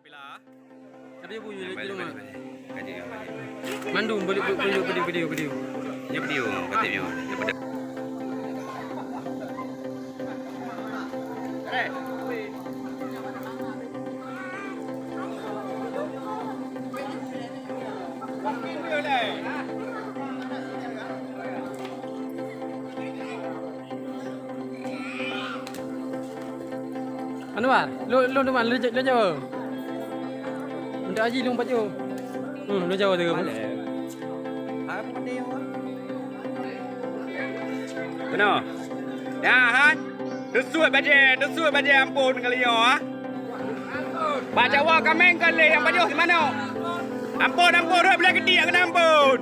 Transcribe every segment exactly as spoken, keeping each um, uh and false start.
Ada bunyi lagi rumah. Mandum balik video, video, video, video. Ini video, kata video. Anwar, lôn, lôn teuma, lôn, lôn jawa. Minta haji lôn pajoh. Hmm, lôn jawa tu. Keunoe. Nyan, han? Teusuet bajée, teusuet bajée amphon kali nyoe, ha? Bak Jawa kaméng ka lé nyang pajoh simanok. Amphon, amphon, rhot blah keudiek keunan amphon.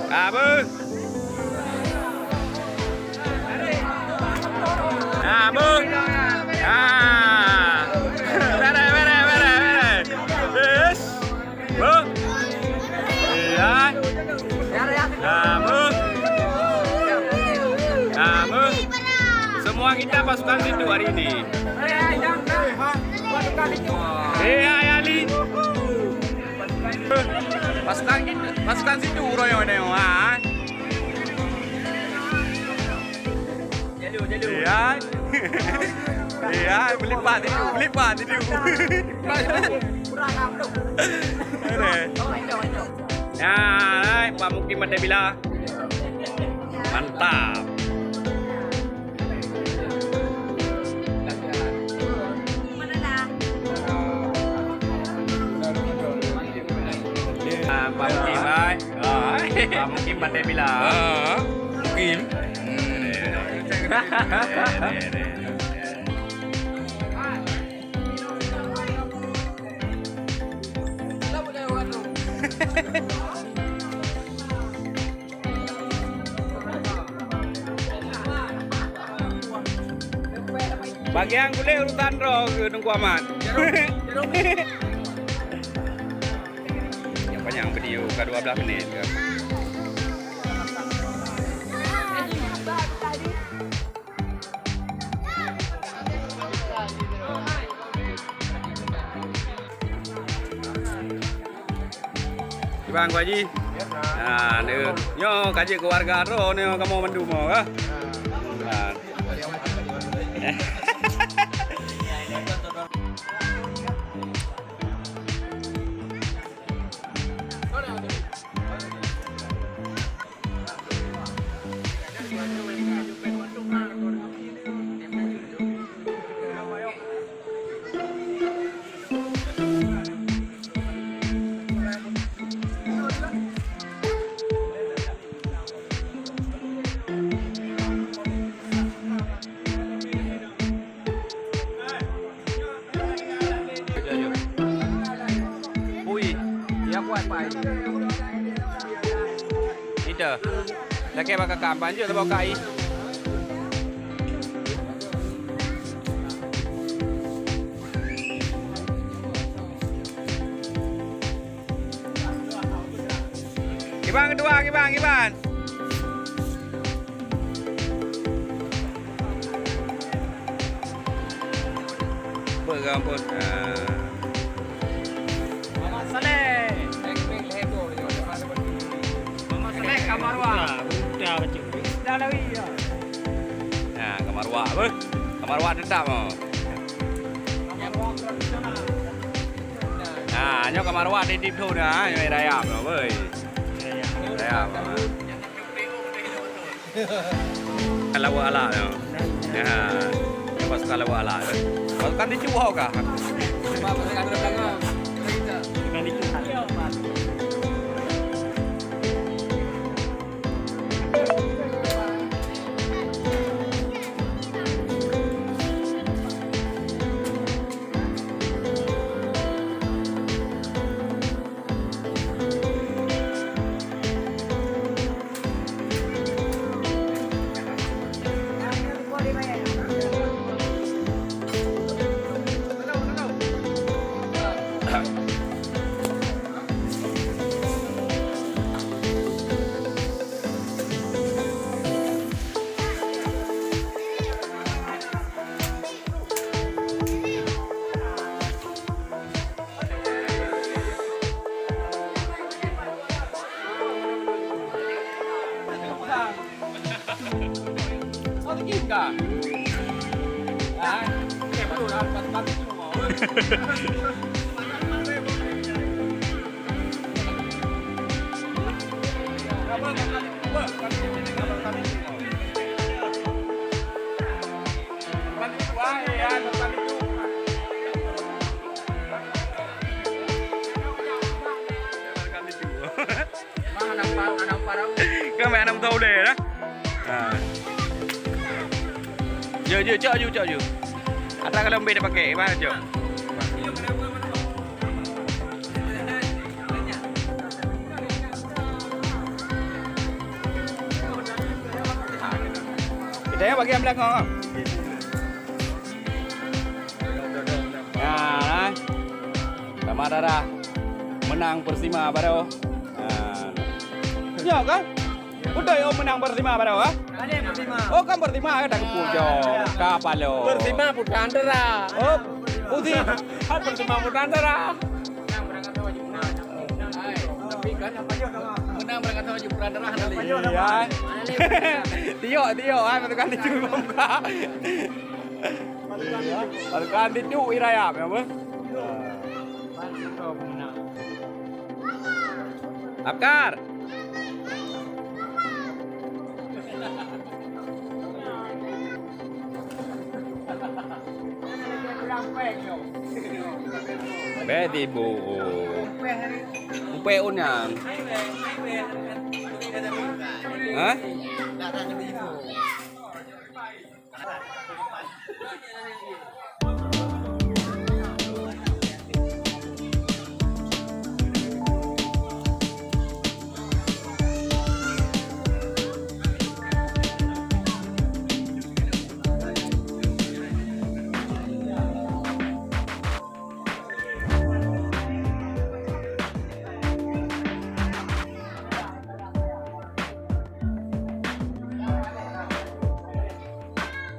Ka beuh. Ka beuh. Ah. Bere, bere, bere, bere. Yes. Beuh. Iya. Kamu. Kamu. Semua kita pasukan situ hari ini. Eh, hai Ali. Pasukan kita, pasukan situ uroe ini, ha. Iya. Iya, melipat itu, melipat itu. Ada. Nah, hai, Pak Mukim Mandai Bila. Mantap. Ah, Pak Mukim, hai. Ah, Pak Mukim Mandai Bila. Ah, Mukim. Hmm. Bagian kulét urusan droe keu Teungku Amat. Yang panjang video ka dua belas menit ke? Kiban, Pak Haji? Nah, ni, nyoe ka jeuet keluarga droe nyoe kamoe mandum, oh, ka? Nah. Ui, ya kuat, Pak. Itu. Lakèe bak kakak, Pak, lanjut bak kakak. Kiban keudua, kiban, kiban. Beuh, gampông. Ah. Muhammad Saleh. Muhammad Saleh, Kamarwa. Dah, dah, dah, ya. Nah, Kamarwa, beuh. Kamarwa teutap, oh. Kamarwa tradisional. Nah, nyoe Kamarwa di Dipthu dah, nyoe raya, beuh. Raya, beuh. Kan lawa ala tu. Ya. Dia pasukan lawa ala tu. Pasukan di Cuba kah? Bukan di Cuba. Kami anak tahu deh, dah. Ha. Jeuet, jeuet, cok ju, cok ju. Atra kalau lembeh dah pakai, bah, cok. Kita yang bagian belakang, ah. Nah, nah. Sama darah menang Persima baru. Nah. Nyoe kan? Udah yo menang Persima baru, ah? Ada Persima. Oh, kan Persima kan tak kepul jo. Kapalo. Persima Putra Antara. Oh, Uzi. Kan Persima Putra Antara. Tapi kan menang berangkat sama Putra Antara tadi. Iya. Tiok, tiok, ah, betul kan itu buka. Baru kan itu irayap ya, apa? Abkar. Bèk sibuk. Upèk unang. Hah?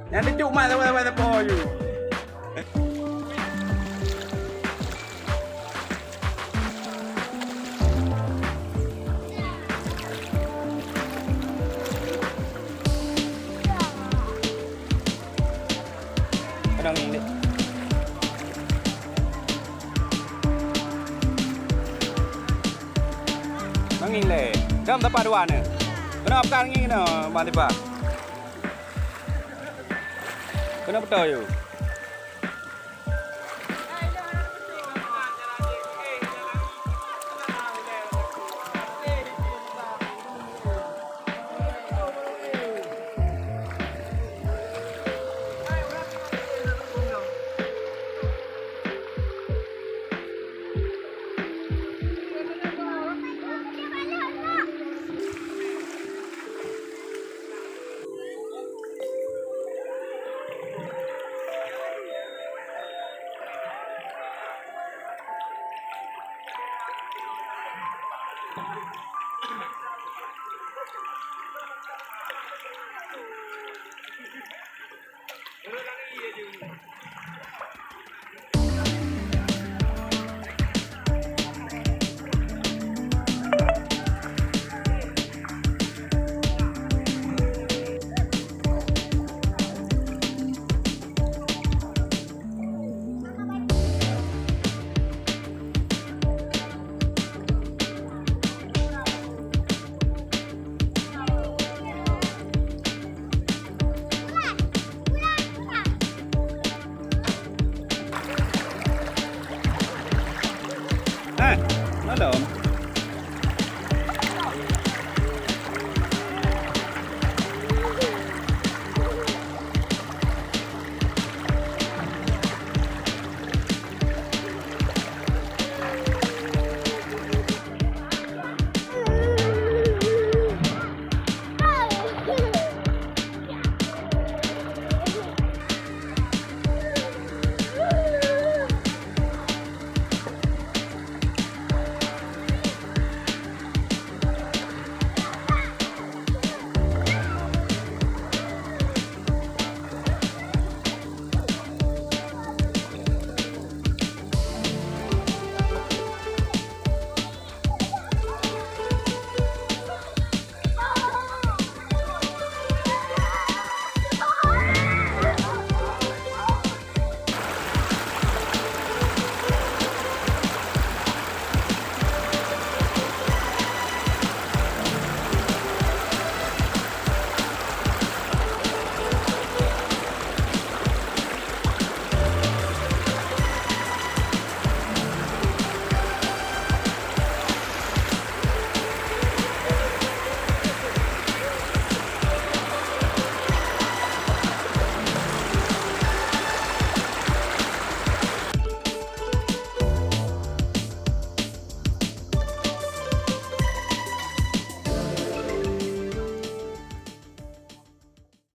Nyan dituk mat saban-saban sapo you. Kadang ni. Mangin lé. Dam tepat dua ni. Kena pekan ni kena, Bang Tipa. Kena betul you.